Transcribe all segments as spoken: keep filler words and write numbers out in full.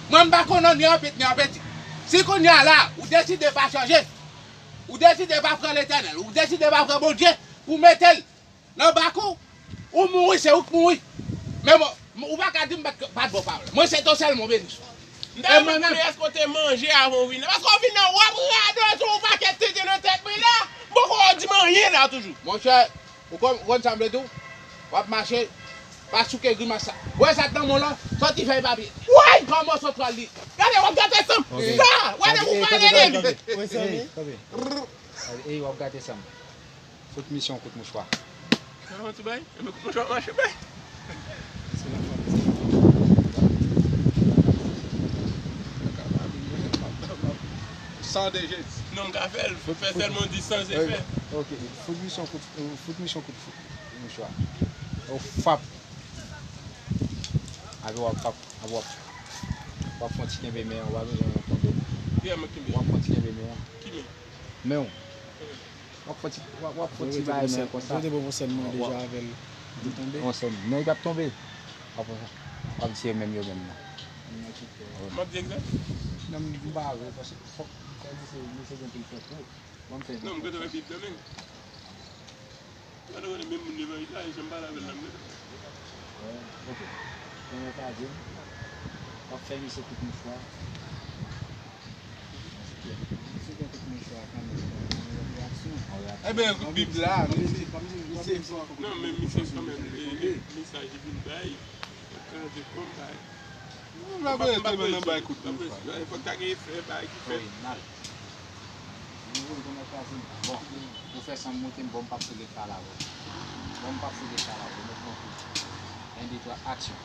Mwen, m pa konn ni anpit ni anpeti. Si kounye a la, ou deside pa chanje, ou deside pa pran Letènèl, ou deside pa pran Bondye pou mete l nan bak ou, ou mouri, se ou k mouri. Men bon, ou pa ka di m pa t, pa t bon pawòl. Mwen, se to sèlman w beni. M ta renmen konnen èske w te manje avan w vin la. Paske w vin la, w ap radote yon pakèt tenten nan tèt mwen la. M poko wè w di m anyen la toujou. Monchè, ou konn, ou konn sa m vle di w? W ap mache, pa souke grimas sa. Wè sa k nan men w lan, sòti fèy papye. Woy! Kòman w sot pral li? Gade, w ap gate san m. Ok. Sa, w ap pale de li. Ey, w ap gate san m. Fout misye yon kout mouchwa. Nan yon ti bay, enben kout mouchwa mache bay. San de Jezi. Non, m ka fè l. Fè sèlman di san se fè. Ok, fout misye yon kout, fout misye yon kout mouchwa. Ou fap. Apre w ap fap, apre w ap, w ap fè yon ti kenbe men an, w pa bezwen tonbe. Ki men? W ap fè yon ti kenbe men an. Ki men? Men w. W ap fè ti, w ap, w ap fè ti bagay men konsa. Mwen te pran konsèy mwen deja avè l. Li tonbe. Konsèy, nèg ap tonbe. W ap, w ap di se yo menm yo menm nan. M ap di egzanp. Non, m pa vle, paske fòk, fòk misye, misye gen pou l fè tou. Ban m fè egzanp. Non, m gentan wè Bib nan men l. Gade, gade, menm moun devan li la, e janm pale avè l la, m gentan. Ok. Konnen w pa di m, w ap fè misye kout mouchwa. Ebyen, Bib la, misye, misye fò. Non, men misye kanmenm, e, e, mesaj li vin bay, kraze kò m bay. M pa kwè tèlman nan bay kout mouchwa. Fòk ta gen efè bay ki fèt. Wi, mal. Bon, pou fè san m monte m, bon, m p ap fouge pale avè w. Bon, m p ap fouge pale avè w, mèt pran kou. En, de, twa, aksyon.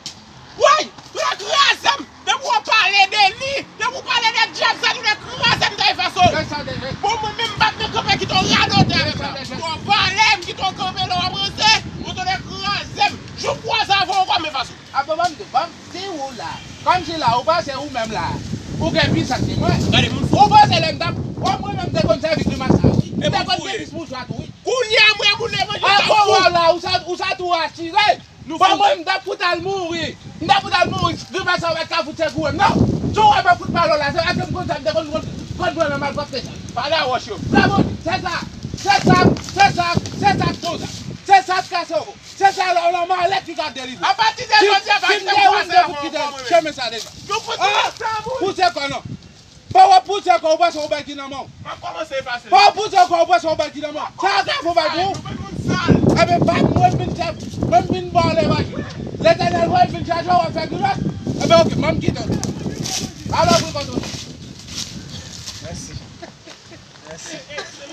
Woy! Yo kraze m! Depi w pale de li, depi w pale de dyab sa, nou te kraze m, ta efase w. Bon, mwen menm, m pa t nan kanpe kite w radote avè m la. Bon, valè m kite w kanpe la, w ap ranse, ou te kraze m. Jou kwaze avè w ankò, m efase w. Apa, ban m di, ban m di ou la. Kòmsi la, ou panse ou menm la, ou gen pisans ki mwen. Gade moun fou. Ou panse lè m t ap, wè mwen menm te konn sèvi grimas sa, wi. M te konn gen plis mouchwa tou, wi. Kounye a, mwen, moun lè manje sa fou. Ankò wè la, ou sa, ou sa tou atire. Bon, mwen, m t ap fout al mouri. M t ap fout al mouri. Grimas sa, ou pa t ka fout sekoure m, non. Si w wè m ap fout pale w la, se paske m konn sa, m te konn, konn, konn pran nan malpwòpte sa. Pale a wòch yo. Bravo, se sa. Se sa, se sa, se sa k fè w sa. Se sa k kase w. Se sa, lanmò malèt ki ka delivre. Apati de jodi a, pa gen pou kite chemen sa deja. Pouse kò non. Pa w ap pouse kò, ou panse w bay ki nan men w. M ap kòmanse efase. Pa w pouse kò, ou panse w bay ki nan men w. Sa a ka fè w bay pou ou. Ebyen, pa mwen vin chèf, mwen vin ba w levanjil. Letènèl voye m vin chache w, w ap fè grimas. Ebyen, oke, mwen m kite w. Alò, pou kontre. Mèsi. Mèsi.